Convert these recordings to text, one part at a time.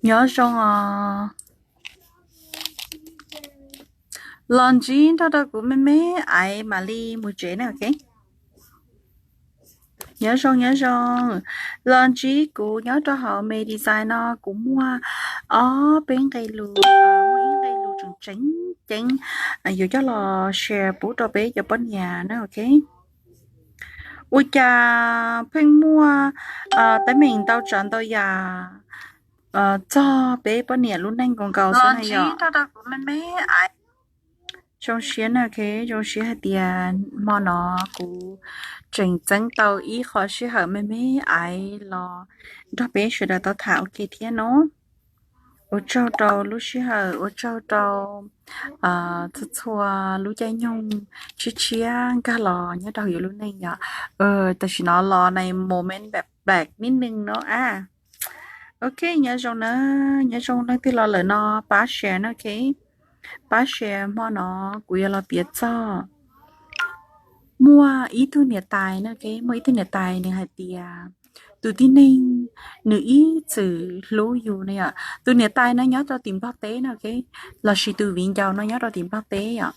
Nyob zoo os. Los ntsib nrog rau kuv me me aiv mam li mus tsev na, ok? Nyob zoo, nyob zoo. Los ntsib kuv nyob rau hauv me design no, kuv muaj ob peb nqe lus, muaj ib nqe lus tseem tseem ceeb yuav coj los share pub rau peb cov poj niam na, ok? Ua cas pheej muaj teeb meem ntau tsav ntau yam txog peb poj niam lub neej nkaus nkaus xwb na yom. Zoo siab na, ok, zoo siab hais tias hmo no kuv tseem txeeb tau ib qho sij hawm me me aiv los nrog peb sawv daws tau tham ua ke thiab no. Ua tsaug rau lub sij hawm, ua tsaug rau txhua txhua lub caij nyoog tshiab tshiab nkag los nyob rau yus lub neej yom. Tam sim no los na moment npam npam nib neeg no a. Ok, nyob zoo na, nyob zoo leej twg los lawm no pab share na, ok. Pab share, hmo no kuv yuav los piav txog muaj ib tug niam tais na, ok, muaj ib tug niam tais nws hais tias tus tib neeg nws ib txwm hlub yus na yom. Tus niam tais no nyob rau tim Nplog teb na, ok, lossis tus viv ncaus no nyob rau tim Nplog teb yom.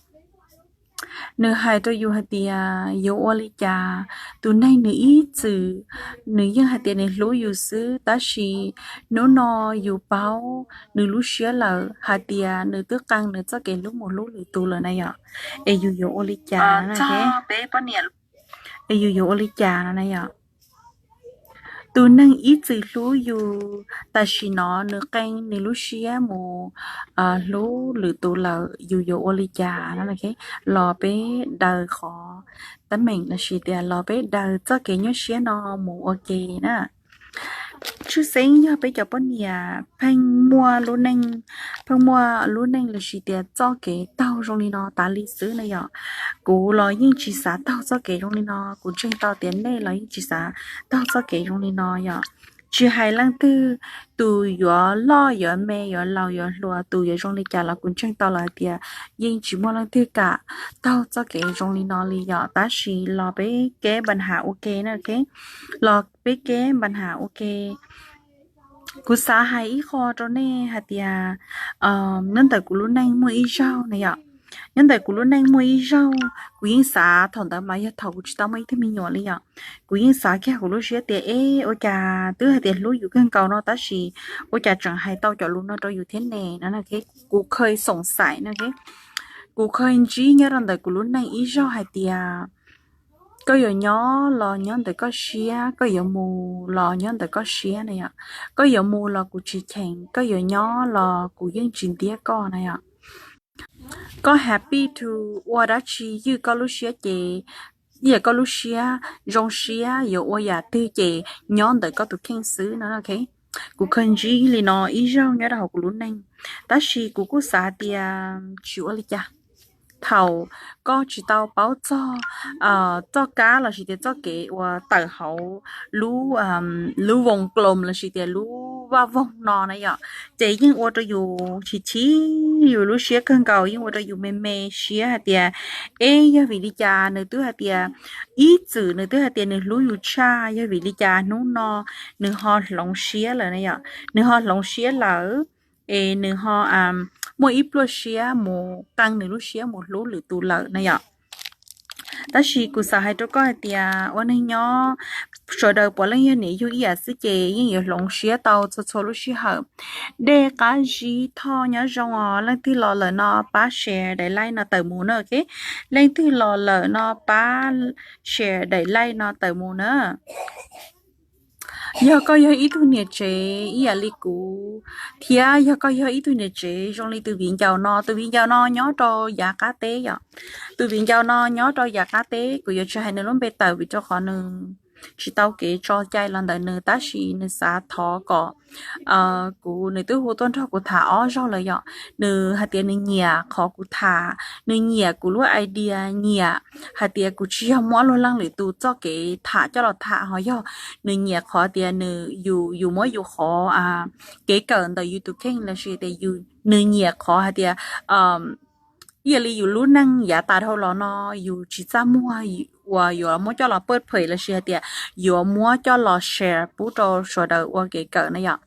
Nws hais rau yus hais tias yuav ua li cas, tus neeg nws ib txwm, nws yeej hais tias nws hlub yus xwb, tab sis hnub no yus paub nws lub siab lawm hais tias nws twb qee nws txoj kev hlub mus hlub lwm tus lawm na yom. Es yus yuav ua li cas no na, es yus yuav ua li cas no na yom. Tus neeg ib txwm hlub yus, tam sim no nws qee nws lub siab mus hlub lwm tus lawm, yus yuav ua li cas no na, los peb daws qhov teeb meem lossis tias los peb daws txoj kev nyuaj siab no mus ua ke na. Tshwj xeeb yog peb cov poj niam pheej muaj lub neej, pheej muaj lub neej lossis tias txoj kev taug zoo li no tas li xwb na yom. Kuv los yeej tsis xav taug txoj kev zoo li no, kuv ntseeg tau tias nej los yeej tsis xav taug txoj kev zoo li no yom. Tsis hais leej twg, tus yuav loj yuav me yuav laus yuav hluas, tus yuav zoo li cas los kuv ntseeg tau lawm hais tias yeej tsis muaj leej twg kam taug txoj kev zoo li no li yom. Tab sis los peb keb npa nham ua ke na, ok, los peb keb npa nham ua ke. Kuv xav hais ib qho rau nej hais tias nyob ntawm kuv lub neej muaj ib zaug na yom. Nyob ntawm kuv lub neej muaj ib zaug, kuv yeej xav, thaum ntawd mas yog thaum kuv tsis tau muaj ib tug me nyuam li yom. Kuv yeej xav kiag kuv lub siab tias eb, ua cas twb hais tias hlub yus kawg nkaus no tab sis ua cas tseem hais tau cov lus no rau yus thiab ne no. Kuv kheev xoom xaim na, kuv kheev ntsib nyob rau ntawm kuv lub neej ib zaug hais tias koj yuav nyob los nyob ntawm koj siab, koj yuav mus los nyob ntawm koj siab na yom. Koj yuav mus los kuv tsis cheem, koj yuav nyob los kuv yeej tsis ntiab koj na yom. Koj happy to ua dab tsi ywj koj lub siab ces ywj koj lub siab, zoo siab yuav ua yam twg ces nyob ntawm koj tus kheej xwb no, ok. Kuv kheev ntsib li no ib zaug nyob rau hauv kuv lub neej, tab sis kuv kuj xav tias tsis ua li cas. Thaum koj tsis tau paub txog txoj kab lossis tias txoj kev uas tawm hauv lub, lub voos kloos lossis tias lub vaj voog no na yom, ces yeej ua rau yus chim chim yus lub siab kawg nkaus, yeej ua rau yus me me siab hais tias eb, yog vim li cas nws twb hais tias ib txwm nws twb hais tias nws hlub yus tshaj, yog vim li cas hnub no nws ho hloov siab lawm na yom. Nws ho hloov siab lawm es nws ho muaj ib pluaj siab mus qee nws lub siab mus hlub lwm tus lawm na yom. Tab sis kuv xav hais rau koj hais tias ua neeg nyob, sawv daws puav leej yog niam yug ib yam xwb ces yeej yuav hloov siab tau txhua txhua lub sij hawm. Dej qab zib thoj nyob zoo os, leej twg los lawm no pab share daim live no tawm mus na, ok. Leej twg los lawm no pab share daim live no tawm mus na. Yog koj yog ib tug niam tsev ib yam li kuv, thiab yog koj yog ib tug niam tsev zoo li tus viv ncaus no, tus viv ncaus no nyob rau yav qab teb yom. Tus viv ncaus no nyob rau yav qab teb, kuv yuav tsis hais nws lub npe tawm vim rau qhov nws tsis tau kev tso cai los ntawm nws, tab sis nws xav thov kom kuv, nws twb hu tuaj nrog kuv tham ob zaug lawm yom. Nws hais tias nws nyiam qhov kuv tham, nws nyiam kuv lub idea, nyiam hais tias kuv tsis yog muab luag leej lwm tus txoj kev tham coj los tham, ho yog nws nyiam qhov tias nws, yus, yus muab yus qhov kev kawm ntawm yus tus kheej lossis tias nws nyiam qhov hais tias ib yam li yus lub neej yav tas dhau los no yus tsis txaj muag uas yuav muab coj los pawj phem lossis hais tias yuav muab coj los share pub rau sawv daws ua kev kawm na yom.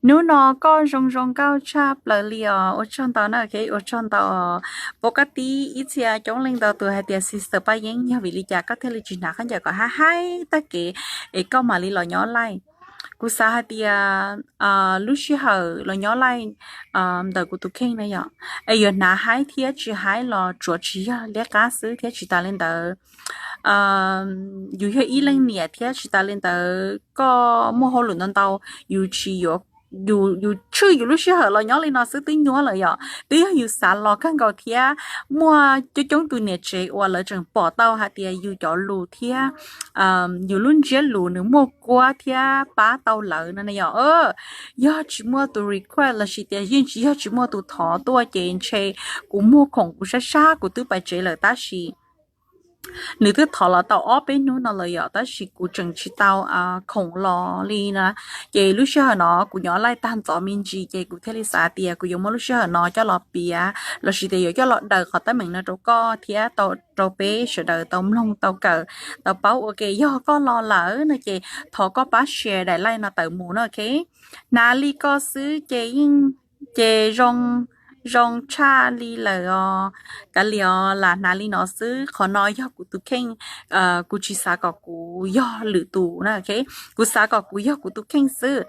Hnub no koj zoo zoo nkauj tshaj plaws li os, ua tsaug ntau na, ua tsaug ntau. Pov ka tib ib txhia coob leej ntau tus hais tias sister Paj Yeeb yog vim li cas koj thiaj li tsis hnav khaub ncaws kom haib haib tag kev es koj mam li los nyob laij. Kuv xav hais tias lub sij hawm los nyob laij ntawm kuv tus kheej na yom, es yuav hnav haib thiab tsis haib los tsuav tsis yog liab qab xwb thiab tsis tas li ntawd yus yog ib leej niam thiab tsis tas li ntawd koj muaj hauj lwm ntau ntau, yus tsis yuav, yus tshwj yus lub sij hawm los nyob li no xwb twb nyuaj lawm yom. Twb yog yus xav los kawg nkaus thiab muaj coob coob tus niam tsev uas lawv tseem pom tau hais tias yus cov lus thiab yus lub ntsiab lus nws muaj kuab thiab pab tau lawv no na yom. Yog tsis muaj tus request lossis tias yeej tsis yog tsis muaj tus thov tuaj ces ntshe kuv muag khoom kuv sab sab kuv twb pais tsev lawm tab sis nws twb thov los tau ob peb hnub no lawm yom, tab sis kuv tseem tsis tau khoom los li na. Ces lub sij hawm no kuv nyob laij tag ntxov me ntsis ces kuv thiaj li xav tias kuv yuav muab lub sij hawm no coj los piav lossis tias yuav coj los daws qhov teeb meem no rau koj thiab rau peb sawv daws tau mloog tau kawm tau paub ua ke. Yog koj los lawm no ces thov koj pab share daim live no tawm mus na, ok. Hnav li koj xwb ces yeej, ces zoo, zoo tshaj li lawm os. Kav liam os, lam hnav li no xwb, qhov no yog kuv tus kheej, kuv tsis xav kom kuv yog lwm tus na, ok. Kuv xav kom kuv yog kuv tus kheej xwb.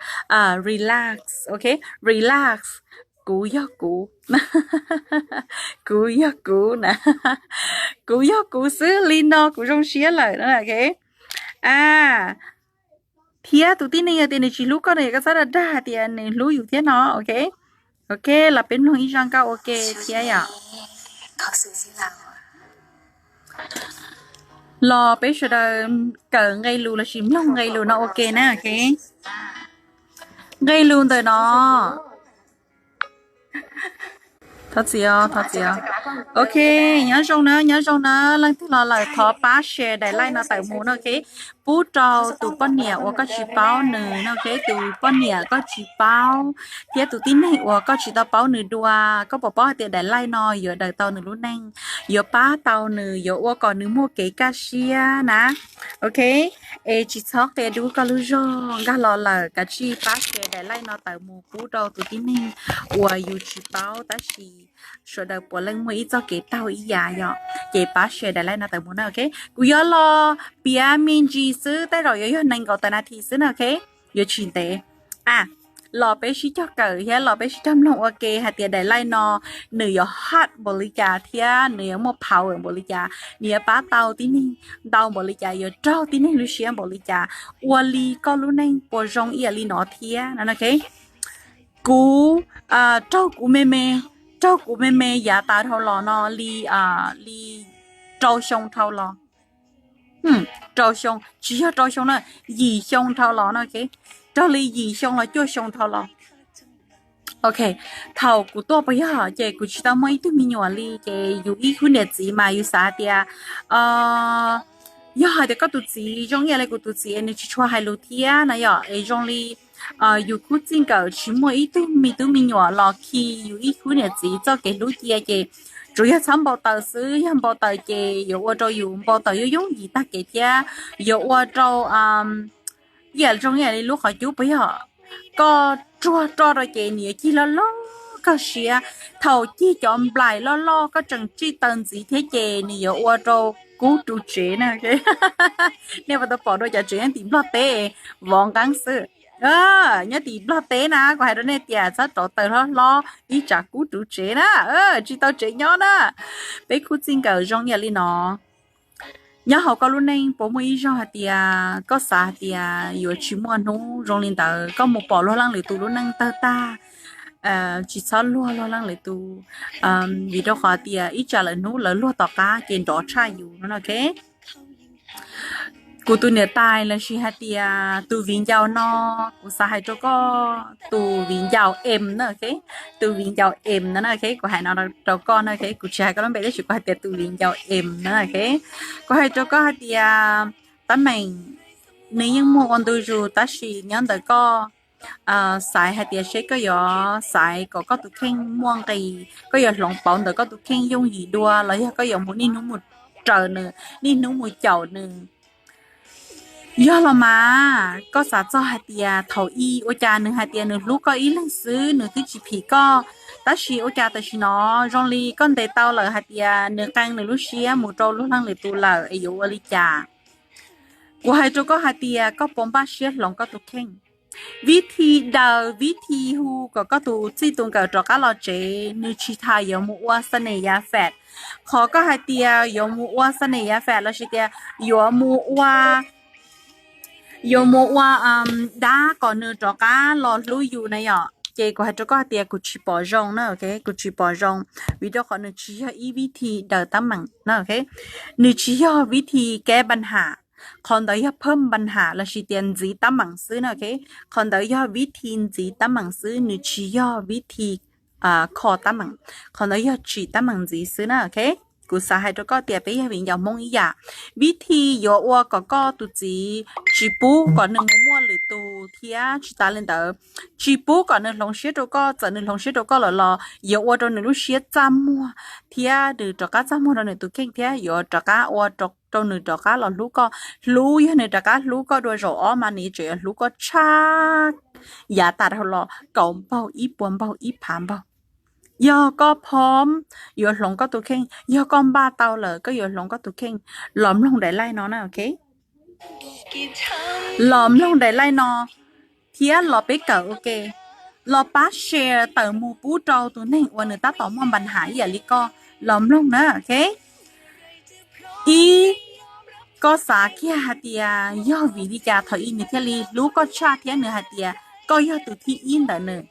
Relax, ok, relax. Kuv yog kuv, kuv yog kuv na, kuv yog kuv xwb, li no kuv zoo siab lawm na, ok. A, thiab tus tib neeg yog tias nws tsis hlub koj no yog koj txhob dag dag hais tias nws hlub yus thiab no, ok. Ok, los peb mloog ib zaj nkauj ua ke thiab yom. Los peb sawv daws kawm nqe lus lossis mloog nqe lus no ua ke na, ok. Nqe lus ntawm no, thov txim, thov txim. Ok, nyob zoo na, nyob zoo na, leej twg los lawm thov pab share daim live no tawm mus na, ok. Pub rau tus poj niam uas koj tsis paub nws no, ok, tus poj niam koj tsis paub thiab tus tib neeg uas koj tsis tau paub nws dua. Koj puas paub hais tias daim live no yuav daws tau nws lub neej, yuav pab tau nws, yuav ua kom nws muaj kev kaj siab na, ok. Es tsis txhob qia dub koj lub zog, nkag los lawm kav tsij pab share daim live no tawm mus pub rau tus tib neeg uas yus tsis paub tab sis sawv daws puav leej muaj ib txoj kev taug ib yam yom, ces pab share daim live no tawm mus na, ok. Kuv yuav los piav me ntsis xwb, tej zaum yuav yog nees nkaum tawm nas this xwb na, ok. Yuav tsis ntev. A, los peb sib cog kawm thiab los peb sib cog mloog ua ke hais tias daim live no nws yuav hard npaum li cas thiab nws yuav muaj power npaum li cas, nws yuav pab tau tib neeg ntau npaum li cas, yuav raug tib neeg lub siab npaum li cas, ua li koj lub neej puas zoo ib yam li no thiab no, ok. Kuv, raug kuv me me, raug kuv me me yav tas dhau los no li, li rau xyoo dhau los, rau xyoo, tsis yog rau xyoo na, yim xyoo dhau los no, ok. Raug li yim xyoo los cuaj xyoo dhau los, ok. Thaum kuv tuaj puas yog ces kuv tsis tau muaj ib tug me nyuam li, ces yus ib khub niam txiv mas yus xav tias yog hais tias koj tus txiv zoo ib yam li kuv tus txiv es nws tsis tshua hais lus thiab na yom, es zoo li yus khub txij nkawm tsis muaj ib tug me tub me nyuam los khi yus ib khub niam txiv txoj kev hlub cia ces tsuas yog txhob npau taws xwb, yog npau taws ces yuav ua rau yus npau taws yooj yooj yim tag kev thiab yuav ua rau ib yam zoo ib yam li lub qhov cub puas yog, koj ruag roj rau ces nws yuav cig loj loj kawg siab. Thaum cig cov nplaim loj loj koj tseem tsij taw ntxiv thiab ces nws yuav ua rau kub ruv tsev na. Nej puas tau pom dua cov tsev nyob tim Nplog teb, vov nqeeb xwb. Nyob tim Nplog teb na, kuv hais rau nej tias txhob rauv taws hlob hlob ib tsam kub ruv tsev na, tsis tau tsev nyob na. Peb khub txij nkawm zoo ib yam li no. Nyob hauv koj lub neej puas muaj ib zaug hais tias koj xav hais tias yuav tsis muaj hnub zoo li ntawd, koj mus pom luag leej lwm tus lub neej tawg tag, tsis txhob luag luag leej lwm tus, vim rau qhov tias ib tsam lawm hnub lawv luag tom qab ces nrov tshaj yus no, ok. Kuv tus niam tais lossis hais tias tus viv ncaus no, kuv xav hais rau koj tus viv ncaus em na, ok. Tus viv ncaus em no na, ok, kuv hais no rau koj na, ok, kuv tsis hais koj lub npe tab sis kuv hais tias tus viv ncaus em na, ok. Kuv hais rau koj hais tias teeb meem nws yeej muaj ua ntu zus tab sis nyob ntawm koj xaiv hais tias seb koj yuav xaiv kom koj tus kheej muaj nqis, koj yuav hloov pauv ntawm koj tus kheej yooj yim dua los yog koj yuav mus niaj hnub mus raws nws, niaj hnub mus caum nws. Yog los mas, koj xav txog hais tias thaum ub ua cas nws hais tias nws hlub koj ib leeg xwb, nws twb tsis phim koj, tab sis ua cas tam sim no zoo li koj ntes tau lawm hais tias nws qee nws lub siab mus rau luag leej lwm tus lawm es yuav ua li cas? Kuv hais rau koj hais tias koj puas npaj siab hloov koj tus kheej. Vib thi daws, vib thi hu kom koj tus txij tus nkawm rov qab los tsev, nws tsis tas yuav mus ua xa nes yav fam. Qhov koj hais tias yuav mus ua xa nes yav fam lossis tias yuav mus ua yuav mus ua dab kom nws rov qab los hlub yus na yom, ces kuv hais rau koj hais tias kuv tsis pom zoo na, kuv tsis pom zoo, vim rau qhov nws tsis yog ib vib thi daws tab meem na. Nws tsis yog vib thi keb npa ham, qhov ntawd yog phab npa ham lossis tias ntxiv tab meem xwb na. Qhov ntawd yog vib thi ntxiv tab meem xwb, nws tsis yog vib thi kho tab meem, qhov ntawd yog tsim tab meem ntxiv xwb na. Kuv xav hais rau koj tias peb yog viv ncaus Hmoob ib yam, vib thi yuav ua kom koj tus txiv tsis pub kom nws mus muaj lwm tus thiab tsis tas li ntawd, tsis pub kom nws hloov siab rau koj, txawm nws hloov siab rau koj lawm los yuav ua rau nws lub siab txaj muag thiab nws rov qab txaj muag rau nws tus kheej thiab yuav rov qab ua rau nws rov qab los hlub koj. Hlub, yog nws rov qab hlub koj dua zaum ob mas nws tseem yuav hlub koj tshaj yav tas dhau los kaum npaug, ib puas npaug, ib phav npaug. Yog koj pom yuav hloov koj tus kheej, yog koj npaj tau lawm koj yuav hloov koj tus kheej, los mloog daim live no na, ok? Los mloog daim live no thiab los peb kawm ua ke, los pab share tawm mus pub rau tus neeg uas nws tab tom muaj npa ham ib yam li koj los mloog na, ok? Ib, koj xav kiag hais tias yog vim li cas thaum ub nws thiaj li hlub koj tshaj thiab nws hais tias koj yog tus thib ib ntawm nws.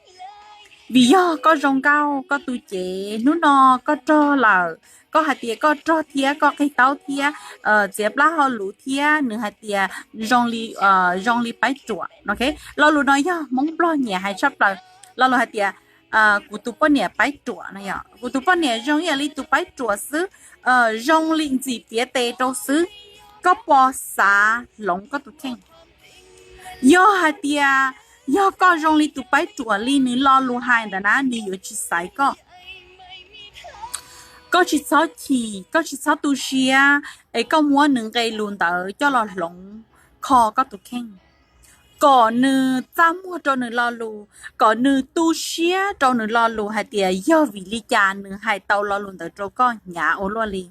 Vim yog koj zoo nkauj, koj tu cev, hnub no koj rog lawm, koj hais tias koj rog thiab koj qig taub thiab txiav plab hauj lwm thiab nws hais tias zoo li, zoo li paib ruam. Lo lus no yog Hmoob Nplog nyiam hais tshaj plaws. Lo lus hais tias kuv tus poj niam paib ruam no yom, kuv tus poj niam zoo ib yam li tus paib ruam xwb, zoo li ntxim piav tes rau xwb. Koj puas xav hloov koj tus kheej? Yog hais tias, yog koj zoo li tus paib ruam li nws lo lus hais ntawd na, nws yuav tsis xaiv koj. Koj tsis txhob chim, koj tsis txhob tu siab, es koj muab nws nqe lus ntawd coj los hloov kho koj tus kheej, kom nws txaj muag rau nws lo lus, kom nws tu siab rau nws lo lus hais tias yog vim li cas nws hais tau lo lus ntawd rau koj hnyav ua luaj li.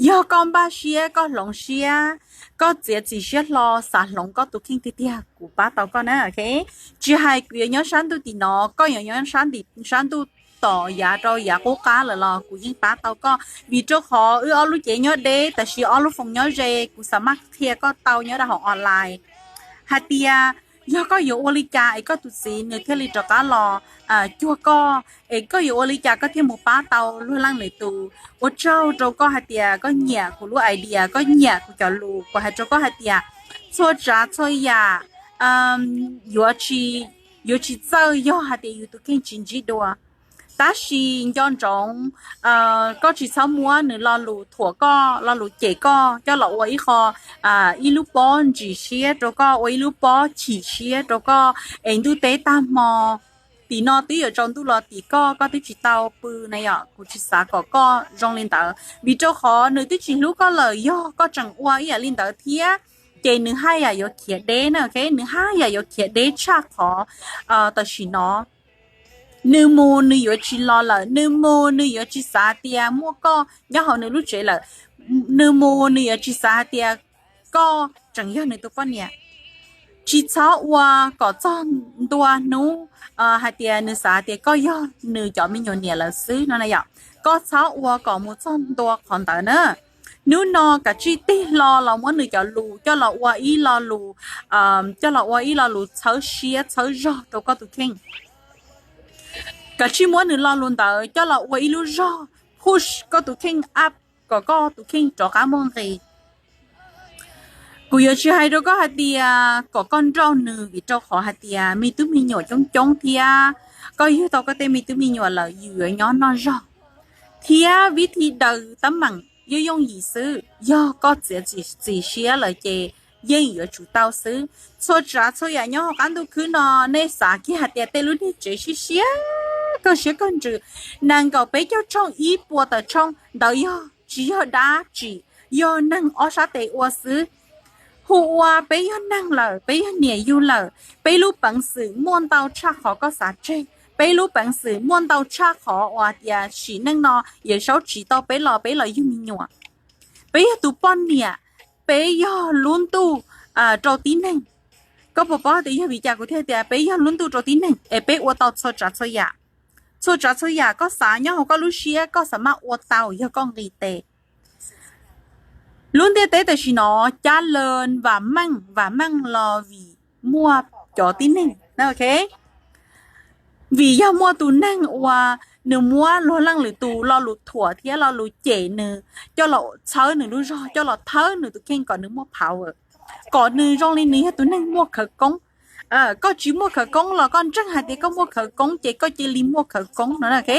Yog koj npaj siab, koj hloov siab, koj txiav txim siab hlo xav hloov koj tus kheej tiag tiag, kuv pab tau koj na, ok? Tsis hais kuv yuav nyob sab ntuj tim no, koj yuav nyob sab ntuj tom yav rau yav qub qab lawm los kuv yeej pab tau koj, vim rau qhov wb ob lub cev nyob deb tab sis ob lub foos nyob ze, kuv xav maj qhia koj tau nyob rau hauv online hais tias yog koj yuav ua li cas es koj tus txiv nws thiaj li rov qab los cuag koj, es koj yuav ua li cas koj thiaj mus pab tau luag leej lwm tus. Ua tsaug rau koj hais tias koj nyiam kuv lub idea, koj nyiam kuv cov lus. Kuv hais rau koj hais tias txhua tsav txhua yam yuav tsis, yuav tsis txawj yog hais tias yus tus kheej tsis ntsib dua. Tab sis nco ntsoov, koj tsis txhob muab nws lo lus thuam koj, lo lus cem koj coj los ua ib qho, ib lub pob ntsim siab rau koj, ua ib lub pob chim siab rau koj, es ntuj teb tag hmo tim no twb yuav tsaus ntuj los tim koj, koj twb tsis tau pw na yom. Kuv tsis xav kom koj zoo li ntawd, vim rau qhov nws twb tsis hlub koj lawm, yog koj tseem ua ib yam li ntawd thiab ces nws haj yam yuav khiav deb na, ok? Nws haj yam yuav khiav deb tshaj qhov tam sim no. Nws mus nws yuav tsis los lawm, nws mus nws yuav tsis xav tias muaj koj nyob hauv nws lub tsev lawm, nws mus nws yuav tsis xav hais tias koj tseem yog nws tus poj niam. Tsis txhob ua kom txog ntua hnub hais tias nws xav tias koj yog nws cov me nyuam niam lawm xwb no na yom. Koj txhob ua kom mus txog ntua qhov ntawd na. Hnub no kav tsij tig hlo los muab nws cov lus coj los ua ib lo lus, coj los ua ib lo lus txhawb siab txhawb zog rau koj tus kheej. Kav tsij muab nws lo lus ntawd coj los ua ib lub zog push koj tus kheej up kom koj tus kheej rov qab muaj nqis. Kuv yuav tsis hais rau koj hais tias kom koj nrauj nws, vim rau qhov hais tias me tub me nyuam coob coob thiab koj yug tau koj tej me tub me nyuam lawm yus yuav nyob noj zog. Thiab vib thi daws tab meem yooj yooj yim xwb, yog koj txiav txim siab lawm ces yeej yuav tsum tau xwb. Txhua tsav txhua yam nyob hauv qab ntuj khwb no, nej xav kiag hais tias tej lub niag tsev siab siab kawg siab kawg ntsws, nees nkaum peb caug tshooj ib puas tawm tshooj ntawd yog tsis yog dab tsi, yog neeg ob sab tes ua xwb. Hu ua peb yog neeg lawm, peb yog niam yug lawm, peb lub peev xwm muaj ntau tshaj qhov koj xav tseg, peb lub peev xwm muaj ntau tshaj qhov uas tias sim neej no Yawm Saub tsim tau peb los peb los yug me nyuam. Peb yog tus poj niam, peb yog lub ntuj rau tib neeg. Koj puas paub tias yog vim cas kuv thiaj tias peb yog lub ntuj rau tib neeg es peb ua tau txhua tsav txhua yam? Txhua tsav txhua yam koj xav nyob hauv koj lub siab koj xav maj ua tau yog koj nqis tes. Lub ntiaj teb tam sim no cab lees vam meej vam meej los vim muaj cov tib neeg, ok. Vim yog muaj tus neeg uas nws muab luag leej lwm tus lo lus thuam thiab lo lus cem nws, coj los txhawb nws lub zog, coj los thawb nws tus kheej kom nws muaj power, kom nws zoo li nws yog tus neeg muaj khawv koob. Koj tsis muaj khawv koob los koj ntseeg hais tias koj muaj khawv koob ces koj cia li muaj khawv koob no, ok.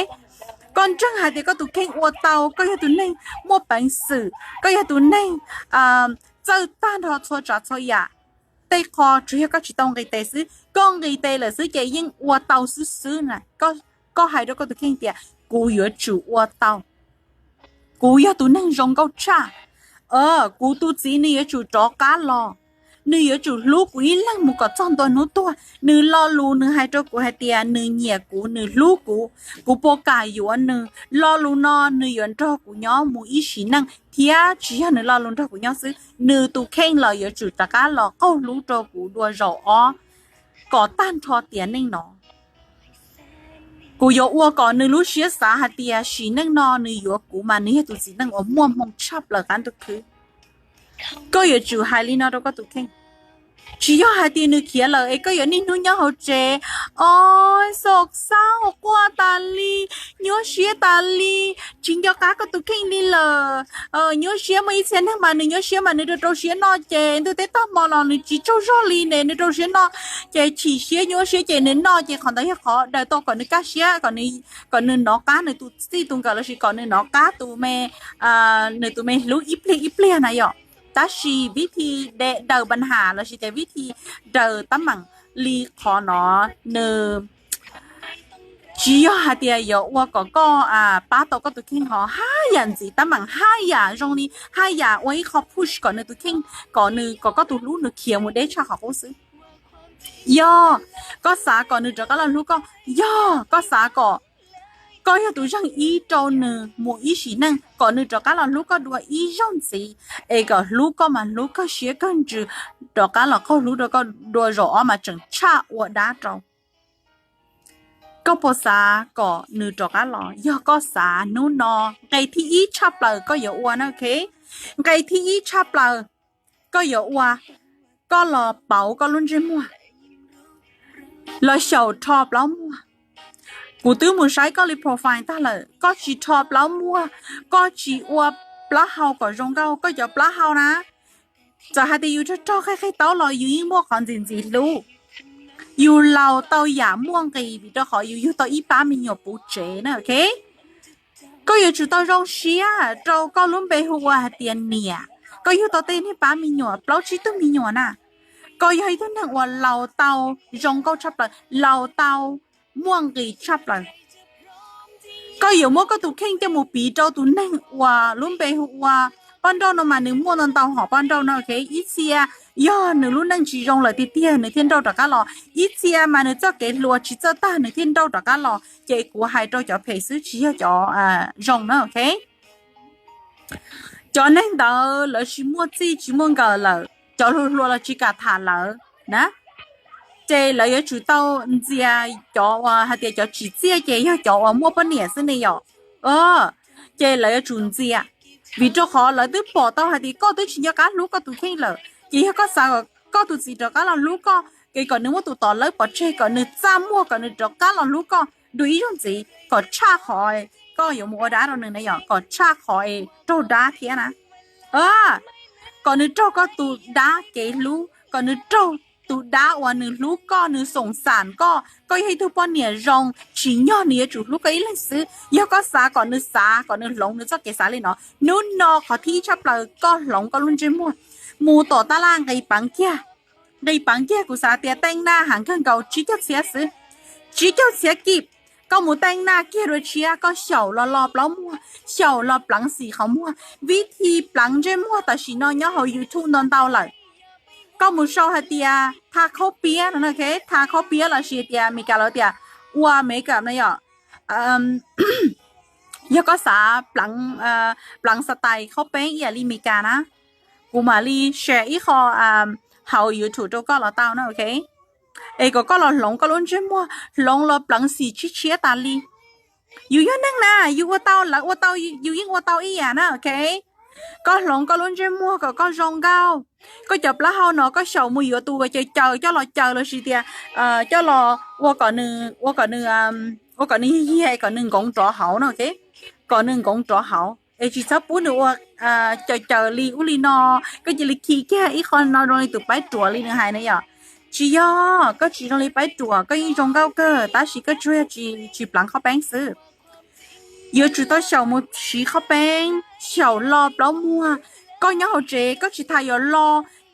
Koj ntseeg hais tias koj tus kheej ua tau, koj yog tus neeg muaj peev xwm, koj yog tus neeg txawj tag nrho txhua tsav txhua yam. Tej qho tsuas yog koj tsis tau nqis tes xwb, koj nqis tes lawm xwb ces yeej ua tau xwb xwb na. Koj hais rau koj tus kheej tias kuv yuav tsum ua tau, kuv yog tus neeg zoo nkauj tshaj, kuv tus txiv nws yuav tsum rov qab los, nws yuav tsum hlub kuv ib leeg mus kom txog ntua hnub tuag. Nws lo lus nws hais rau kuv hais tias nws nyiam kuv, nws hlub kuv, kuv puas kam yuav nws. Lo lus no nws yuav nrog kuv nyob mus ib sim neej, thiab tsis yog nws lo lus nrog kuv nyob xwb, nws tus kheej los yuav tsum rov qab los qaug hlub rau kuv dua zaum ob kom tag nrho tiam neej no. Kuv yuav ua kom nws lub siab xav hais tias sim neej no nws yuav kuv mas nws yog tus txiv neej uas muaj hmoo tshaj plaws qab ntuj khwb. Koj yuav tsum hais li no rau koj tus kheej. Tsis yog hais tias nws khiav lawm es koj yuav niaj hnub nyob hauv tsev, o, xav xav quaj tas li, nyuaj siab tas li, tsis nco qab koj tus kheej li lawm. Nyuaj siab, muaj ib txhia neeg mas nws nyuaj siab mas nws rau rau siab noj ces ntuj teb tag hmo los nws tsis tsaug zog li ne, nws rau siab noj ces chim siab nyuaj siab ces nws noj ces qhov ntawd yog qhov daws tau kom nws kaj siab, kom nws hnov qab nws tus txij tus nkawm lossis kom nws hnov qab tus me, nws tus me hlub ib pliag ib pliag na yom. Tab sis vib thi daws pab ham lossis tias vib thi daws tab meem li qhov no nws tsis yog hais tias yuav ua kom koj pab tau koj tus kheej ho haj yam ntxiv tab meem haj yam zoo li haj yam ua ib qho push kom nws tus kheej, kom nws, kom koj tus hlub nws khiav mus deb tshaj qhov qub xwb. Yog koj xav kom nws rov qab los hlub koj, yog koj xav kom koj yog tus zeeg ib rau nws mus ib sim neej, kom nws rov qab los hlub koj dua ib zaug ntxiv, es kom hlub koj mas hlub kawg siab kawg ntsws, rov qab los qaug hlub rau koj dua zaum ob mas tseem tshaj ua dab rau. Koj puas xav kom nws rov qab los? Yog koj xav, hnub no nqe thib ib tshaj plaws koj yuav ua na, ok. Nqe thib ib tshaj plaws koj yuav ua, koj los pauv koj lub ntsej muag, los xyaum rho plaub muag. Kuv twb mus saib koj li profile tag lawm, koj tsis rho plaub muag, koj tsis ua plaub hau kom zoo nkauj, koj cov plaub hau na, txawm hais tias yus rog rog qhib qhib taub los yus yeej muaj qhov ntxim ntxim hlub. Yus laus tau yam muaj nqis vim rau qhov yus yug tau ib pab me nyuam puv tsev na, ok. Koj yuav tsum tau zoo siab rau koj lub npe hu ua hais tias niam, koj yug tau tej niag pab me nyuam plaub tsib tug me nyuam na. Koj yog ib tug neeg uas laus tau zoo nkauj tshaj plaws, laus tau muaj nqis tshaj plaws. Koj yuav muab koj tus kheej coj mus piv rau tus neeg uas lub npe hu ua Poj Nrauj no mas nws muaj ntau ntau hom Poj Nrauj no, ok. Ib txhia yog nws lub neej tsis zoo lawm tiag tiag nws thiaj nrauj rov qab los, ib txhia mas nws txoj kev hluas tsis txawj tag nws thiaj nrauj rov qab los, ces kuv hais rau cov phem xwb tsis yog cov zoo na, ok. Cov neeg ntawd lawv tsis muaj txij tsis muaj nkawm lawm, cov hluas hluas los tsis kam tham lawv na. Ces lawv yuav tsum tau ntxias cov uas hais tias cov tsim txiaj ces yog cov uas muaj poj niam xwb ne yom. Ces lawv yuav tsum ntxias, vim rau qhov lawv twb pom tau hais tias koj twb tsis nco qab hlub koj tus kheej lawm, ces yog koj xav kom koj tus txiv rov qab los hlub koj, ces kom nws muab tus tod lawb pov tseg, kom nws txaj muag, kom nws rov qab los hlub koj dua ib zaug ntxiv, kom tshaj qhov koj yuav mus ua dab rau nws na yom, kom tshaj qhov es raug dab thiab na. Kom nws raug koj tus dab kev hlub, kom nws raug tus dab uas nws hlub koj, nws xoom xam koj. Koj yog ib tug poj niam zoo, tsim nyog nws yuav tsum hlub koj ib leeg xwb. Yog koj xav kom nws xav, kom nws hloov nws txoj kev xav li no, hnub no qhov thib ib tshaj plaws koj hloov koj lub ntsej muag, mus tom tab laj nqis peev kiag. Nqis peev kiag kuv xav tias teej naj heev kawg nkaus tsib caug txhiab xwb, tsib caug txhiab kib. Koj mus teej naj kiag dua tshiab, koj xyaum los lo plaub muag, xyaum los pleev xim qhov muag. Vib thi pleev ntsej muag tam sim no nyob hauv YouTube ntau ntau lawm. Koj mus sau hais tias tha khaub piab no, ok, tha khaub piab lossis tias Meskas lawv tias ua makeup no yom. Yog koj xav pleev style khaub peeb ib yam li Meskas na, kuv mam li share ib qho hauv YouTube rau koj los tau na, ok. Es kom koj los hloov koj lub ntsej muag, hloov los pleev xim tshiab tshiab tas li. Yus yog neeg na, yus ua tau lawv ua tau, yus yeej ua tau ib yam na, ok. Koj hloov koj lub ntsej muag kom koj zoo nkauj. Koj cov plaub hau no koj xyaum mus yuav tus uas caws caws coj los caws lossis tias coj los ua kom nws, ua kom nws, ua kom nws yiag kom nws nkoov rov hauv no, ok. Kom nws nkoov rov hauv es tsis txhob pub nws ua caws caws li ub li no. Koj cia li khi kiag ib qho no zoo li tus paib ruam li nws hais na yom. Tsis yog, koj tsis zoo li paib ruam, koj yeej zoo nkauj kawg tab sis koj tsuas yog tsis pleev khaub peeb xwb. Yuav tsum tau xyaum mus siv khaub peeb, xyaum lo plaub muag. Koj nyob hauv tsev koj tsis tas yuav lo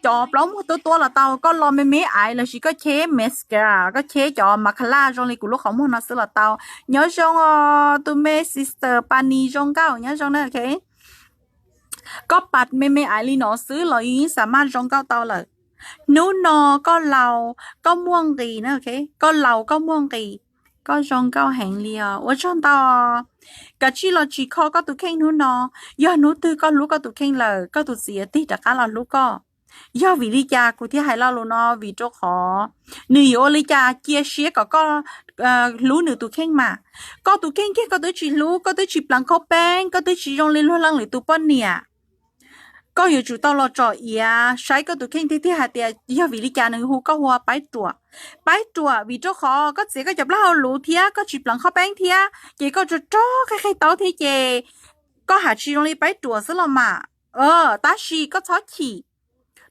cov plaub muag tuab tuab los tau, koj lo me me aiv lossis koj cheb mascara, koj cheb cov mascara zoo li kuv lub qhov muag no xwb los tau. Nyob zoo os tus me sister Pani zoo nkauj, nyob zoo na, ok. Koj pas me me aiv li no xwb los yus yeej xav maj zoo nkauj tau lawm. Hnub no koj laus koj muaj nqis na, ok, koj laus koj muaj nqis, koj zoo nkauj heev li os, ua tsaug ntau. Kav tsij los tsim kho koj tus kheej hnub no, yog hnub twg koj hlub koj tus kheej lawm koj tus txiv yuav tig rov qab los hlub koj. Yog vim li cas kuv thiaj hais lo lus no? Vim rau qhov nws yuav ua li cas cia siab kom koj hlub nws tus kheej mas. Koj tus kheej kiag koj twb tsis hlub, koj twb tsis pleev khaub peeb, koj twb tsis zoo li luag leej lwm tus poj niam. Koj yuav tsum tau los tsom iav saib koj tus kheej tiag tiag hais tias yog vim li cas nws hu koj ua paib ruam. Paib ruam vim rau qhov koj txiav koj cov plaub hau luv thiab koj tsis pleev khaub peeb thiab ces koj rog rog qig qig taub thiab ces koj has tsis zoo li paib ruam xwb los mas. Tab sis koj txhob chim,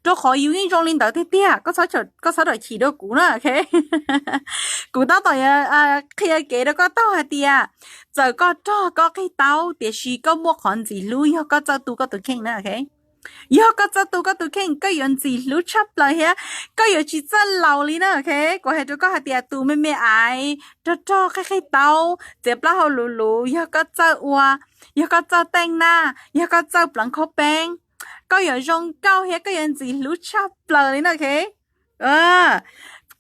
rau qhov yus yeej zoo li ntawd tiag tiag, koj txhob ram chim dua kuv na, ok. Kuv tab tom qhia kev rau koj taug hais tias txawm koj rog koj qig taub tiam sis koj muaj qhov ntxim hlub yog koj txawj tu koj tus kheej na, ok. Yog koj txawj tu koj tus kheej koj yuav ntxim hlub tshaj plaws thiab koj yuav tsis txawj laus li na, ok. Kuv hais rau koj hais tias tus me me aiv rog rog qig qig taub txiav plaub hau luv luv, yog koj txawj ua, yog koj txawj teej naj, yog koj txawj pleev khaub peeb, koj yuav zoo nkauj thiab koj yuav ntxim hlub tshaj plaws li na, ok.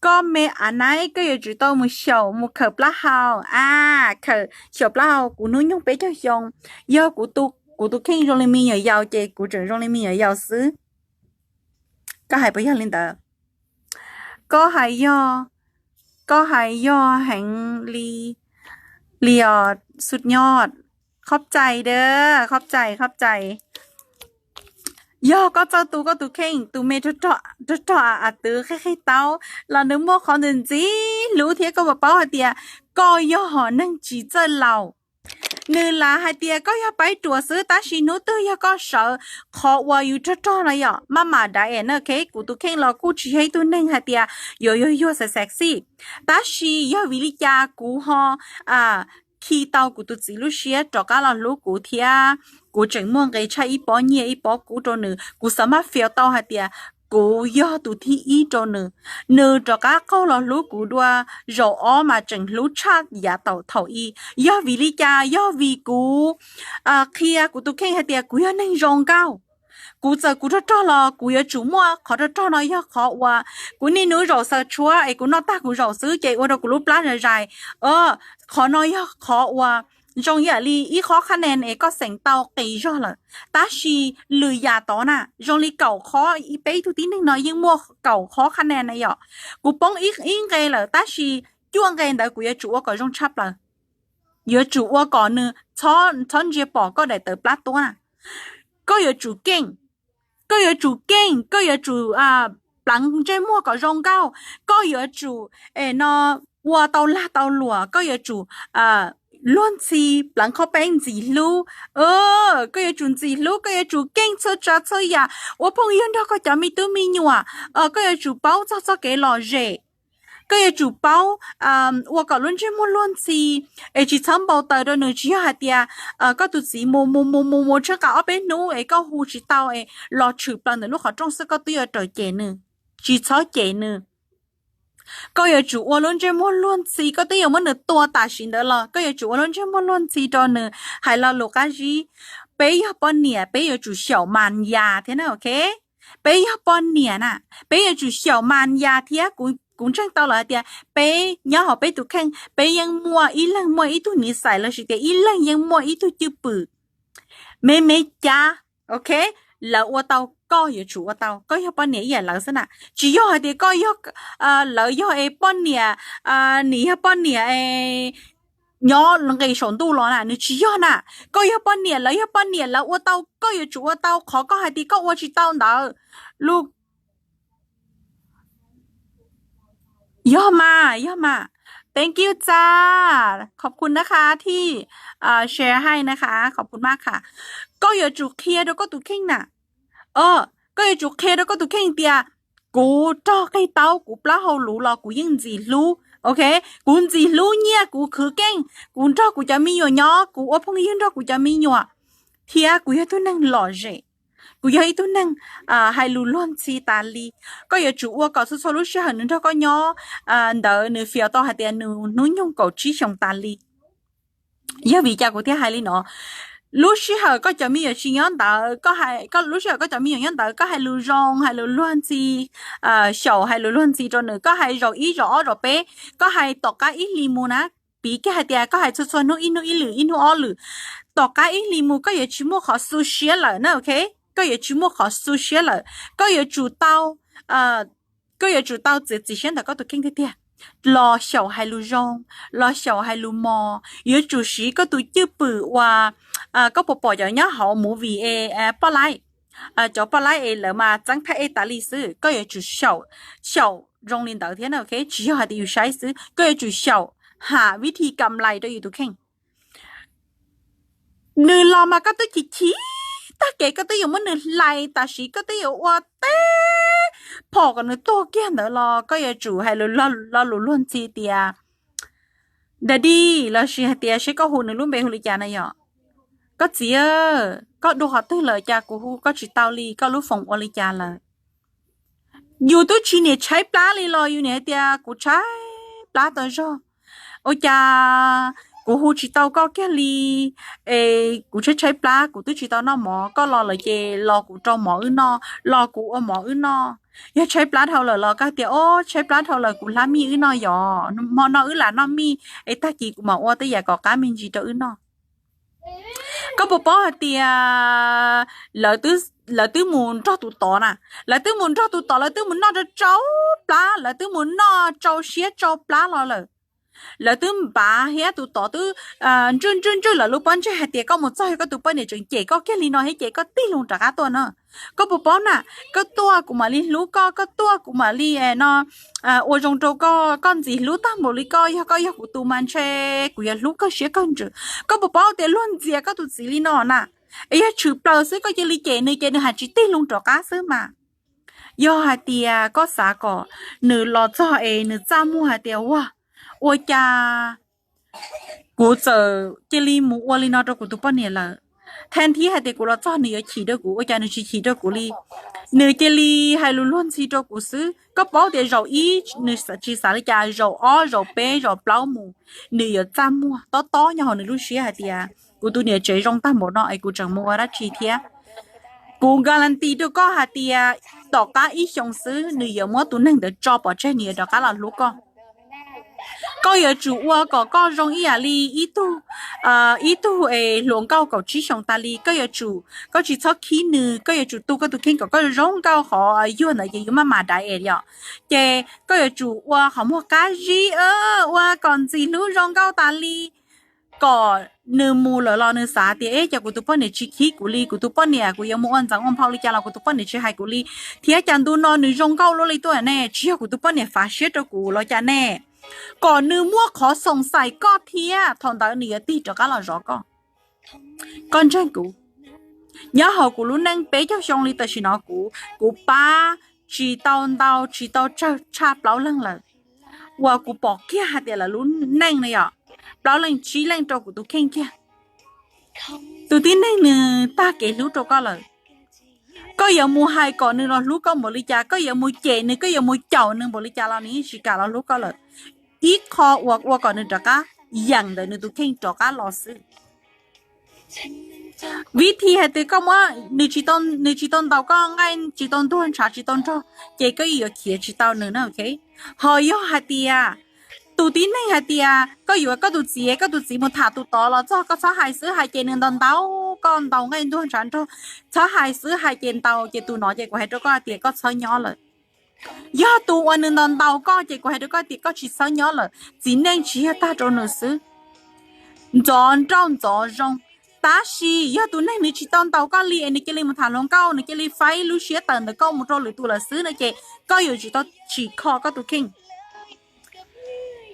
Koj me a naib koj yuav tsum tau mus xyaum mus khawm plaub hau a, khawm xyaum plaub hau. Kuv hnub nyoog peb caug xyoo, yog kuv tus kheej zoo li me nyuam yaus ces kuv tseem zoo li me nyuam yaus xwb. Koj hais puas yog li ntawd? Koj hais yog, koj hais yog heev li, li os, xub nyob. Khob cai dab, khob cai, khob cai. Yog koj txawj tu koj tus kheej, tus me rog rog a twv qig qig taub los nws muaj qhov ntxim ntxim hlub thiab koj puas paub hais tias koj yog hom neeg tsis txawj laus. Nws lav hais tias koj yog paib ruam xwb tab sis hnub twg yog koj sawv qhov uas yus rog rog no yom, maj mam dav es na, ok. Kuv tus kheej los kuj tsis yog ib tug neeg hais tias yuav yuag yuag xav xav xij, tab sis yog vim li cas kuv ho khi tau kuv tus txiv lub siab rov qab los hlub kuv thiab kuv tseem muaj nqe tshaj ib pob nyiaj ib pob kub rau nws. Kuv xav maj fias tau hais tias kuv yog tus thib ib rau nws. Nws rov qab qaug los hlub kuv dua zaum ob mas tseem hlub tshaj yav thaum ub. Yog vim li cas? Yog vim kuv qhia kuv tus kheej hais tias kuv yog neeg zoo nkauj. Kuv txawm kuv rog rog los kuv yuav tsum muaj qhov rog rog no yog qhov uas kuv niaj hnub zaum xaws tshuab es kuv noj tag kuv zaum xwb ces ua rau kuv lub plab zais zais. Qhov no yog qhov uas zoo ib yam li ib qhob qhab nen es koj xeem tau qis zog lawm, tab sis lwm yam tod na zoo li kaum qhob, peb ib tug tib neeg no yeej muaj kaum qhob qhab nen na yom. Kuv poob ib nqe lawm tab sis cuaj nqe ntawd kuv yuav tsum ua kom zoo tshaj plaws. Yuav tsum ua kom nws txhob ntsia pom koj daim tawv plab tuab na. Koj yuav tsum keej, koj yuav tsum keej, koj yuav tsum pleev ntsej muag kom zoo nkauj, koj yuav tsum no ua tau lag tau luam, koj yuav tsum luag ntxhi, pleev qhob peeb ntxim hlub. Koj yuav tsum ntxim hlub, koj yuav tsum keej txhua tsav txhua yam, ua phooj ywg nrog koj cov me tub me nyuam. Koj yuav tsum paub txog txoj kev lom zem. Koj yuav tsum paub ua kom lub ntsej muag luag ntxhi es tsis txhob npau taws rau nws. Tsis yog hais tias koj tus txiv mus mus mus mus mus tsheej qas ob peb hnub es koj hu tsis tau es los tshwm plaws ntawm lub qhov rooj xwb koj twb yuav raws cem nws. Tsis txhob cem nws. Koj yuav tsum ua lub ntsej muag luag ntxhi, koj twb yuav muab nws tua tam sim ntawd los koj yuav tsum ua lub ntsej muag luag ntxhi rau nws, hais lo lus qab zib. Peb yog poj niam peb yuav tsum xyaum mas yas thiab na, ok. Peb yog poj niam na, peb yuav tsum xyaum mas yas thiab. Kuv ntseeg tau lawm hais tias peb nyob hauv peb tus kheej, peb yeej muaj ib leeg muaj ib tug niv xais lossis tias ib leeg yeej muaj ib tug cwj pwm me me cab, ok? Lawv ua tau, koj yuav tsum ua tau. Koj yog poj niam ib yam lawv xwb na. Tsis yog hais tias koj yog, lawv yog es poj niam, nim yog poj niam es nyob nqis saum ntuj los na, nws tsis yog na. Koj yog poj niam, lawv yog poj niam, lawv ua tau, koj yuav tsum ua tau. Qhov koj hais tias koj ua tsis tau ntawd, lub Yog mas, yog mas. Thank you จ้า ขอบคุณนะคะที่ share ให้นะคะ ขอบคุณมากค่ะ. Koj yuav tsum qhia rau koj tus kheej na. Koj yuav tsum qhia rau koj tus kheej tias kuv rog qig taub, kuv plaub hau luv los kuv yeej ntxim hlub, ok? Kuv ntxim hlub nyiaj, kuv khwv keej, kuv nrog kuv cov me nyuam nyob, kuv ua phooj ywg nrog kuv cov me nyuam, thiab kuv yog tug neeg lom zem, kuv yog ib tug neeg hais lus luag ntxhi tas li. Koj yuav tsum ua kom txhua txhua lub sij hawm nws nrog koj nyob ntawd nws feel tau hais tias nws hnub nyoog kaum tsib xyoos tas li. Yog vim cas kuv thiaj hais li no? Lub sij hawm koj cov me nyuam tsis nyob ntawd, lub sij hawm koj cov me nyuam nyob ntawd koj hais lus zoo, hais lus luag ntxhi, xyaum hais lus luag ntxhi rau nws, koj hais zaum ib zaum ob zaum peb, koj hais tom qab ib hlis mus na. Piv kiag hais tias koj hais txhua txhua hnub, ib hnub ib lwm, ib hnub ob lwm, tom qab ib hlis mus koj yuav tsis muaj qhov xu siab lawm na, ok? Koj yuav tsis muaj qhov xu siab lawm. Koj yuav tsum tau, koj yuav tsum tau txiav txim siab ntawm koj tus kheej tiag tiag. Los xyaum hais lus zoo, los xyaum hais lus mos, yuav tsum siv koj tus cwj pwm uas koj puas pom cov nyob hauv movie es poj laib, cov poj laib es lawv mas txeeb thaij ej tas li xwb. Koj yuav tsum xyaum zoo li ntawd thiab na, ok? Tsis yog hais tias yus saib xwb, koj yuav tsum xyaum ham vib thi kam lais rau yus tus kheej. Nws los mas koj twb chim chim tag kev, koj twb yuav muab nws hlais tam sim, koj twb yuav ua teb phom kom nws tuag kiag ntawd los koj yuav tsum hais lo lus luag ntxhi tias Daddy, lossis hais tias seb koj hu nws lub npe hu li cas na yom. Koj txiv, koj dua qhov twg lawm cas kuv hu koj tsis tau li, koj lub foos ua li cas lawm? Yus twb tsis niam tshaib plab li los yus niam hais tias kuv tshaib plab tau zog, ua cas kuv hu tsis tau koj kiag li es kuv tshaib tshaib plab, kuv twb tsis tau noj mov, koj los lawm ces los kuv rau mov wb noj, los kuv ua mov wb noj. Yog tshaib plab dhau lawm los koj tias o, tshaib plab dhau lawm kuv hlab mij wb noj yom, hmo no wb lam noj mij es tag kis kuv mam ua tej yam kom qab me ntsis rau wb noj. Koj puas paub hais tias lawv twb mus nrog tus tod na, lawv twb mus nrog tus tod, lawv twb mus noj rau tsau plab, lawv twb mus noj tsau siab tsau plab los lawm. Lawv twb npav thiab tus tod twb ntswj ntswj ntswj lawv lub pob ntseg hais tias koj mus txog yog koj tus poj niam tseem cem koj kiag li no thiab ces koj tig loo rov qab tuaj na. Koj puas paub na, koj tuaj kuv mam li hlub koj, koj tuaj kuv mam li no ua zoo rau koj, koj ntxim hlub tag npaum li koj, yog koj yog kuv tus mas ntshe kuv yuav hlub kawg siab kawg ntsws. Koj puas paub tias luag ntxias koj tus txiv li no na, es yog tshwm plaws xwb koj cia li cem nws ces nws hais tsis tig loo rov qab xwb mas. Yog hais tias koj xav kom nws los txog es nws txaj muag hais tias ua, ua cas kuv txawm cia li mus ua li no rau kuv tus poj niam lawm, thaum thiab hais tias kuv los txog nws yuav chim rau kuv, ua cas nws tsis chim rau kuv li, nws cia li hais lus luag ntxhi rau kuv xwb. Koj paub tias zaum ib nws tsis xav li cas, zaum ob zaum peb zaum plaub mus, nws yuav txaj muag tob tob nyob hauv nws lub siab hais tias kuv tus niam tsev zoo tag npaum no es kuv tseem mus ua dab tsi thiab. Kuv guarantee rau koj hais tias tom qab ib xyoos xwb nws yuav muab tus neeg ntawd tso pov tseg, nws yuav rov qab los hlub koj. Koj yuav tsum ua kom koj zoo ib yam li ib tug, ib tug es hluas nkauj kaum tsib xyoos tas li. Koj yuav tsum, koj tsis txhob khib nws, koj yuav tsum tu koj tus kheej kom koj zoo nkauj, qhov yuag ntawd ces yus maj mam diet yom. Ces koj yuav tsum ua qhov muag qab zib, ua kom ntxim hlub zoo nkauj tas li, kom nws mus lawm los nws xav tias eb, cas kuv tus poj niam tsis khib kuv li, kuv tus poj niam kuv yuav mus ua ntxeev ua nphau li cas los kuv tus poj niam tsis hais kuv li, thiab cas ntu no nws zoo nkauj luaj li tuaj ne, tsis yog kuv tus poj niam fav siab rau kuv los cas ne. Kom nws muaj qhov xoom xais koj thiab thaum ntawd nws yuav tig rov qab los zov koj. Koj ntseeg kuv, nyob hauv kuv lub neej peb caug xyoo li tam sim no kuv, kuv pab tsis tau ntau tsis tau tsawg tshaj plaub leeg lawm, uas kuv pom kiag hais tias lawv lub neej na yom, plaub leej tsib leej rau kuv tus kheej kiag. Tus tib neeg nws tag kev hlub rau koj lawm, koj yuav mus hais kom nws los hlub koj npaum li cas, koj yuav mus cem nws, koj yuav mus caum nws npaum li cas los nws yeej tsis kam los hlub koj lawm. Ib qho uas ua kom nws rov qab yeem ntawm nws tus kheej rov qab los xwb. Vim thi hais tias koj muab nws tsis tau, nws tsis tau ntaus koj nqaij, tsis tau ntuag ntshav, tsis tau nrog, ces koj yuav khiav tsis tau nws na, ok? Ho yog hais tias tus tib neeg hais tias koj yuav koj tus txiv, koj tus txiv mus tham tus tod los txog, koj txhob hais xwb hais ces nws ntaus ntaus koj, ntaus nqaij ntuag ntshav nrog, txhob hais xwb hais ces ntaus, ces tus no ces kuv hais rau koj tias koj txhob nyob lawm. Yog tus uas nws ntaus ntaus koj ces kuv hais rau koj tias koj tsis txhob nyob lawm. Txiv neej tsis yog tag rau nws xwb, ntxov nrauj ntxov zoo. Tab sis yog tus neeg nws tsis tau ntaus koj li es nws cia li mus tham hluas nkauj, nws cia li faib lub siab tawm ntawm koj mus rau lwm tus lawm xwb no ces koj yuav tsum tau tsim kho koj tus kheej,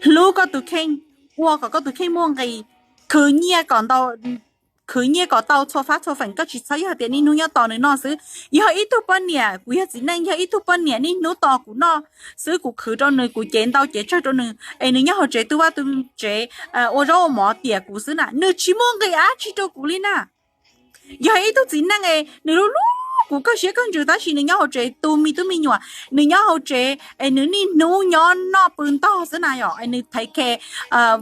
hlub koj tus kheej, ua kom koj tus kheej muaj nqis, khwv nyiaj kom ntau, khwv nyiaj kom tau txhua fab txhua feem. Koj tsis txhob yog tias niaj hnub nyob tos nws noj xwb. Yog ib tug poj niam, kuv yog txiv neej, yog ib tug poj niam niaj hnub tos kuv noj xwb, kuv khwv rau nws, kuv cev ntau cev tsawg rau nws es nws nyob hauv tsev tu vaj tu tsev, ua zaub ua mov tiam kuv xwb na, nws tsis muaj nqis dab tsi rau kuv li na. Yog ib tug txiv neej es nws hlub hlub kuv kawg siab kawg ntsws tab sis nws nyob hauv tsev tu me tub me nyuam, nws nyob hauv tsev es nws niaj hnub nyob noj pw ntog xwb na yom, es nws thev khe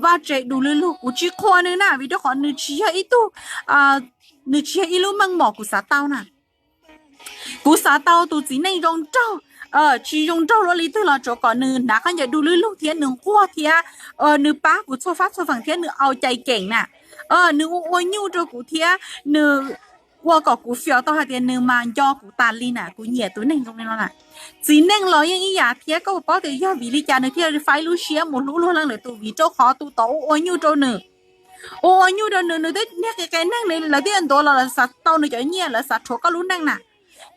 vaj tse du lwj lug, kuv tsis qhuas nws na, vim rau qhov nws tsis yog ib tug, nws tsis yog ib lub meej mom kuv xav tau na. Kuv xav tau tus txiv neej zoo nraug, tsis zoo nraug luaj li twg los tsuav kom nws hnav khaub ncaws du lwj lug thiab nws nquag thiab nws pab kuv txhua fab txhua feem thiab nws au cai keem na. Nws ua ua nyuj rau kuv thiab nws ua kom kuv fios tau hais tias nws mas nco kuv tas li na. Kuv nyiam tus neeg zoo li no na. Txiv neej los yeej ib yam thiab, koj puas paub tias yog vim li cas nws thiaj faib lub siab mus hlub luag leej lwm tus? Vim rau qhov tus tod ua ua nyuj rau nws. Ua ua nyuj rau nws, nws twb niag qis qe neeg, lawv twb ntuav los lawv xav tau nws cov nyiaj, lawv xav rhuav koj lub neej na.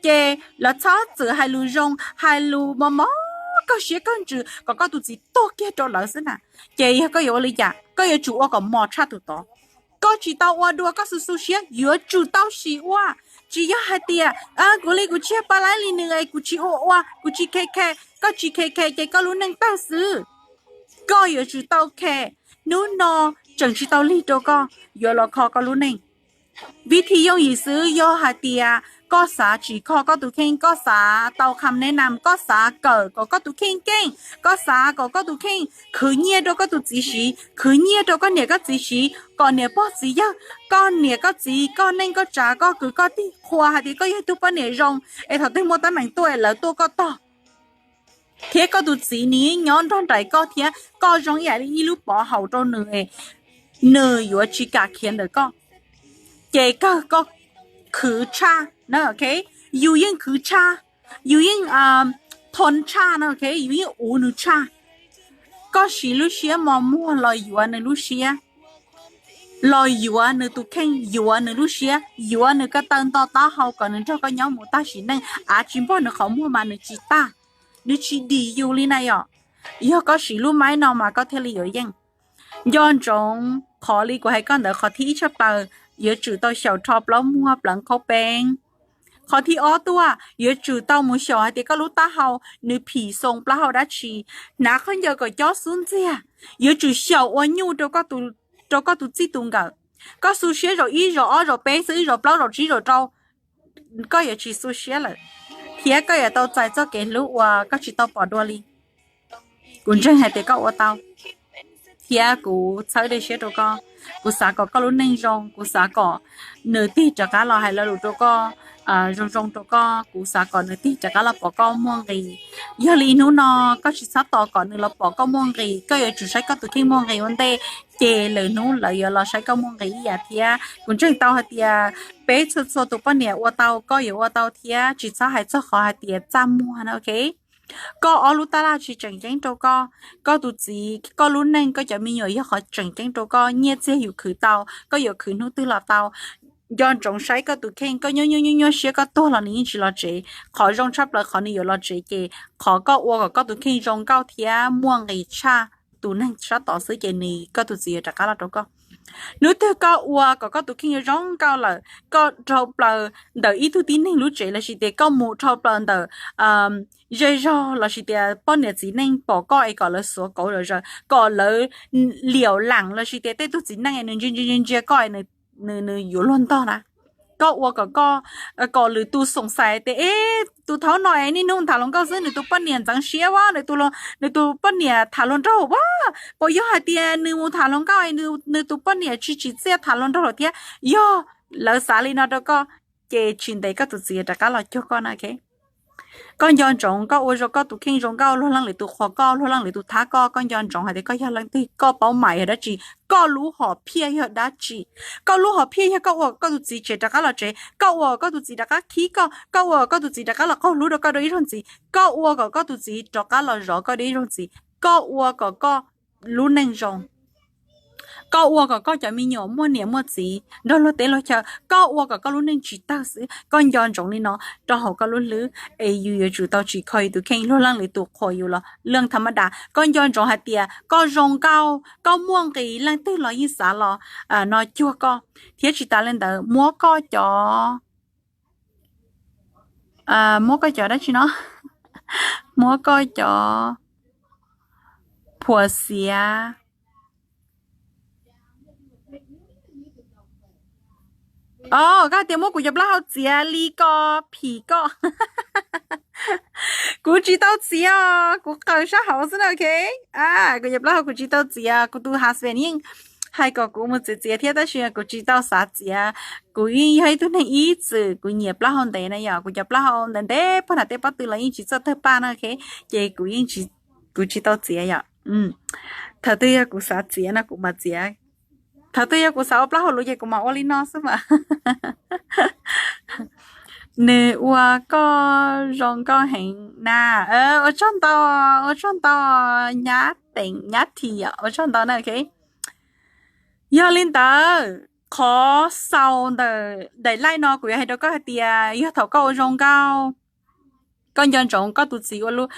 Ces lawv txhob txwm hais lus zoo, hais lus mos mos kawg siab kawg ntsws kom koj tus txiv tuag kiag rau lawv xwb na. Ces yog koj yuav ua li cas? Koj yuav tsum ua kom mos tshaj tus tod. Koj tsis tau ua dua, koj xu xu siab, yuav tsum tau sim ua. Tsis yog hais tias kuv li kuv tsis yog pa laib li nws es kuv tsis ua ua, kuv tsis khe khe. Koj tsis khe khe ces koj lub neej tawg xwb. Koj yuav tsum tau khe. Hnub no tseem tsis tau lig rau koj, yuav los kho koj lub neej. Vim thi yooj yim xwb, yog hais tias koj xav tsim kho koj tus kheej, koj xav tau kham nev nam, koj xav kawm kom koj tus kheej keej, koj xav kom koj tus kheej khwv nyiaj rau koj tus txiv siv, khwv nyiaj rau koj niam koj txiv siv, kom niam pog txiv yawg, koj niam koj txiv, koj neej koj tsav, koj kwv koj tij qhuas hais tias koj yog ib tug poj niam zoo, es thaum twg muaj teeb meem tuaj es lawv tuaj koj tog. Thiab koj tus txiv nws yeej nyob nrog nraim koj thiab, koj zoo ib yam li ib lub pov haum rau nws, nws yuav tsis kam khiav ntawm koj. Ces kawg koj khwv tshaj na, ok? Yus yeej khwv tshaj, yus yeej thoo tshaj na, ok? Yus yeej uv nws tshaj. Koj siv lub siab mos muag los yuav nws lub siab, los yuav nws tus kheej, yuav nws lub siab, yuav nws ko taw nto taub hau kom nws nrog koj nyob mus tag sim neej, av tsis npog nws qhov muag mas nws tsis tag, nws tsis dim yus li na yom. Yog koj siv lub maib no mas koj thiaj li yuav yeej. Nco ntsoov qhov li kuv hais koj ntawd, qhov thib ib tshaj plaws, yuav tsum tau xyaum rho plaub muag pleev qhaub peeb. Qhov thib ob tuaj, yuav tsum tau mus xyaum hais tias koj lub taub hau nws phim xoo plaub hau dab tsi, hnav khaub ncaws kom cob xub ntxiag. Yuav tsum xyaum ua nyuj rau koj tus txij tus nkawm. Koj xu siab zaum ib zaum ob zaum peb xwb, zaum plaub zaum tsib zaum rau, koj yuav tsis xu siab lawm, thiab koj yuav tau txais txoj kev hlub uas koj tsis tau pom dua li. Kuv ntseeg hais tias koj ua tau, thiab kuv txhawb dej siab rau koj. Kuv xav kom koj lub neej zoo, kuv xav kom nws tig rov qab los hais lo lus rau koj, zoo zoo rau koj. Kuv xav kom nws tig rov qab los pom koj muaj nqis. Yog li hnub no koj tsis txhob tos kom nws los pom koj muaj nqis, koj yuav tsum saib koj tus kheej muaj nqis ua ntej, ces lwm hnub lawv yuav los saib koj muaj nqis ib yam thiab. Kuv ntseeg tau hais tias peb txhua txhua tus poj niam ua tau, koj yuav ua tau thiab. Tsis txhob hais txog qhov hais tias txaj muag na, ok? Koj ob lub tab laj tsis tseem ceeb rau koj, koj tus txiv, koj lub neej, koj cov me nyuam yog qhov tseem ceeb rau koj. Nyiaj txiag yus khwv tau, koj yuav khwv hnub twg los tau. Nco ntsoov saib koj tus kheej, koj nyuaj nyuaj nyuaj nyuaj siab koj tuag los nws yeej tsis los tsev. Qhov zoo tshaj plaws qhov nws yuav los tsev ces qhov koj ua kom koj tus kheej zoo nkauj thiab muaj nqis tshaj tus neeg sab tod xwb ces nws, koj tus txiv yuav rov qab los rau koj. Hnub twg koj ua kom koj tus kheej yuav zoo nkauj lawm, koj dhau plaws ntawm ib tug tib neeg lub tsev lossis tias koj mus dhau plaws ntawm zej zog lossis tias poj niam txiv neej pom koj es kom lawv xuav kauv zom zaws, kom lawv liaum lam lossis tias tej tug txiv neej nws ntsia ntsia ntsia ntsia koj, nws yuav luag ntog na. Koj ua kom koj, kom lwm tus xoom xais tias, e, tus thaub no es niaj hnub tham hluas nkauj xwb, nws tus poj niam ntxeev siab a, nws tus poj niam tham hluas nraug a, puas yog hais tias nws mus tham hluas nkauj es nws tus poj niam tsis tsim txiaj tham hluas nraug lawm thiab? Yog lawv xav li no rau koj, ces tsis ntev koj tus txiv rov qab los cuag koj na. Koj nco ntsoov, koj ua zoo koj tus kheej zoo nkauj, luag leej lwm tus qhuas koj, luag leej lwm tus thab koj, koj nco ntsoov hais tias koj yog leej twg, koj paub mais yog dab tsi, koj lub hom phiaj yog dab tsi. Koj lub hom phiaj yog koj ua koj tus txiv tsev rov qab los tsev, koj ua koj tus txiv rov qab khib koj, koj ua koj tus txiv rov qab los qaug hlub rau koj dua ib zaug ntxiv, koj ua kom koj tus txiv rov qab los zov koj dua ib zaug ntxiv, koj ua kom koj lub neej zoo, koj ua kom koj cov me nyuam muaj niam muaj txiv nrog luag teb luag chaw, koj ua kom koj lub neej tsis tawg xwb. Koj nco ntsoov li no rau hauv koj lub hlwb, es yus yuav tsum tau tsis kho yus tus kheej, luag leej lwm tus qhuas yus los leej tha ma da. Koj nco ntsoov hais tias koj zoo nkauj, koj muaj nqis, leej twg los yeej xav los no cuag koj, thiab tsis tas li ntawd muab koj cov, muab koj cov dab tsi no, muab koj cov phuam xiav. Os, koj tias muab kuv cov plaub hau txiav li ko phim koj. Kuv tsis tau txiav os, kuv qaws sab hauv xwb na, ok. Kuv cov plaub hau kuv tsis tau txiav, kuv tus husband yeej hais kom kuv mus txiav txiav thiab tab sis kuv tsis tau xav txiav. Kuv yeej yog ib tug neeg ib txwm kuv nyiam plaub hau ntev na yom, kuv cov plaub hau ntev ntev puag nram tej pob tw los yeej tsis txawj tawg paj na, ok. Ces kuv yeej, kuv tsis tau txiav yom. Thaum twg yog kuv xav txiav no kuv mam txiav. Thaum twg yog kuv xav ua plaub hau luv ces kuv mam ua li no xwb mas. Nws ua koj zoo nkauj heev na. Ua tsaug ntau, ua tsaug ntau, nyab teem nyab thi yom, ua tsaug ntau na, ok. Yog li ntawd, qhov xaus ntawm daim laij no kuv yuav hais rau koj hais tias yog thaum koj ua zoo nkauj, koj nco ntsoov koj tus txiv ua,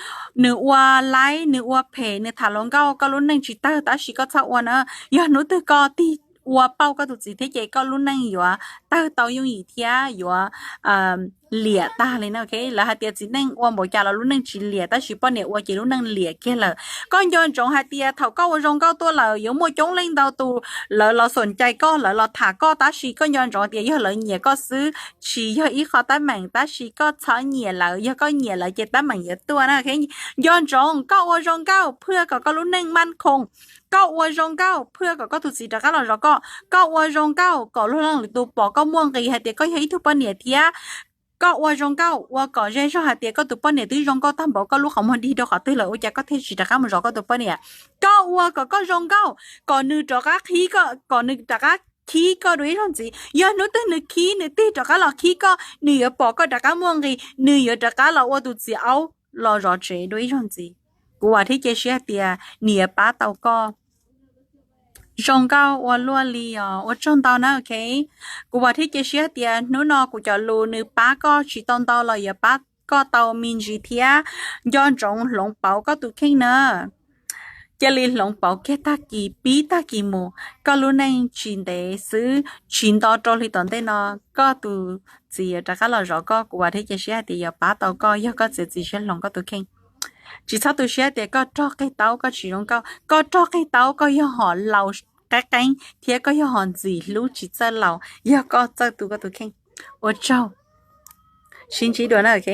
nws ua laib, nws ua phem, nws tham hluas nkauj, koj lub neej tsis tawg tab sis koj txhob ua na. Yog hnub twg koj tig ua pauj koj tus txiv thiab ces koj lub neej yuav tawg tau yooj yim thiab yuav liam tag li na, ok. Lawv hais tias txiv neej ua npaum cas los lub neej tsis liam tab sis poj niam ua ces lub neej liam kiag lawm. Koj nco ntsoov hais tias thaum koj ua zoo nkauj tuaj lawm yuav muaj coob leej ntau tus lawv los xom cai koj, lawv los tham koj tab sis koj nco ntsoov tias yog lawv nyiam koj xwb, tsis yog ib qho teeb meem tab sis koj txhob nyiam lawv, yog koj nyiam lawv ces teeb meem yuav tuaj na, ok. Nco ntsoov, koj ua zoo nkauj phwj kom koj lub neej maj khoom, koj ua zoo nkauj phwj kom koj tus txiv rov qab los zov koj, koj ua zoo nkauj kom luag leej lwm tus pom koj muaj nqis hais tias koj yog ib tug poj niam thiab koj ua zoo nkauj ua kom zej zog hais tias koj tus poj niam twb zoo nkauj tag npaum, koj lub qhov muag dig rau qhov twg lawm ua cas koj thiaj tsis rov qab mus zov koj tus poj niam. Koj ua kom koj zoo nkauj kom nws rov qab khib koj, kom nws rov qab khib koj dua ib zaug ntxiv. Yog hnub twg nws khib, nws tig rov qab los khib koj, nws yuav pom koj rov qab muaj nqis, nws yuav rov qab los ua tus txiv aub los zov tsev dua ib zaug ntxiv. Kuv vam thiab cia siab hais tias nws yuav pab tau koj. Zoo nkauj ua luaj li os, ua tsaug ntau na, ok. Kuv vam thiab cia siab hais tias hnub no kuv cov lus nws pab koj tsis tau ntau los yuav pab koj tau me ntsis thiab. Nco ntsoov hloov pauv koj tus kheej na. Cia li hloov pauv kiag tag kis pib tag kis mus, koj lub neej tsis ntev xwb, tsis nto rau hli tom ntej no koj tus txiv yuav rov qab los zov koj. Kuv vam thiab cia siab hais tias yuav pab tau koj, yog koj txiav txim siab hloov koj tus kheej. Tsis txhob tu siab tias koj rog qig taub koj tsis zoo nkauj, koj rog qig taub koj yog hom laus qeeb qeeb thiab koj yog hom ntxim hlub tsis txawj laus, yog koj txawj tu koj tus kheej. Ua tsaug, sib ntsib dua na, ok.